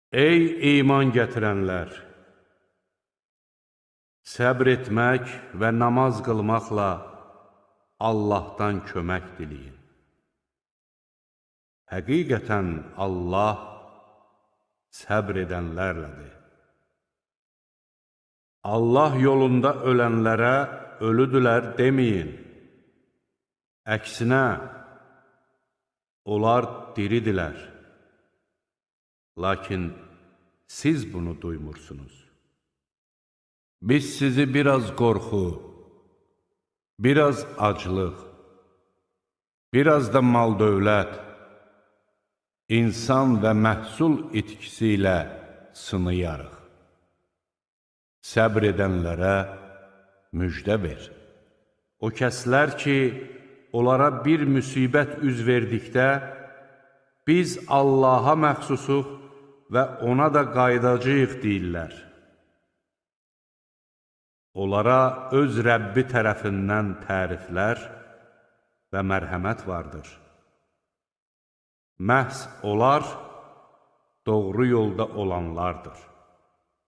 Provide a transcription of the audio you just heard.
Ey iman gətirənlər! Səbr etmək və namaz qılmaqla Allahdan kömək diləyin. Həqiqətən Allah səbr edənlərlədir. Allah yolunda ölənlərə ölüdülər deməyin. Əksinə, onlar diridirlər. Lakin siz bunu duymursunuz. Biz sizi biraz qorxu, biraz aclıq, biraz da mal-dövlət, insan və məhsul itkisi ilə sınayarıq. Səbr edənlərə müjdə ver. O kəslər ki, onlara bir müsibət üz verdikdə, biz Allaha məxsusuq və ona da qayıdacağıq deyirlər. Onlara öz Rəbbi tərəfindən təriflər və mərhəmət vardır. Məhz onlar doğru yolda olanlardır.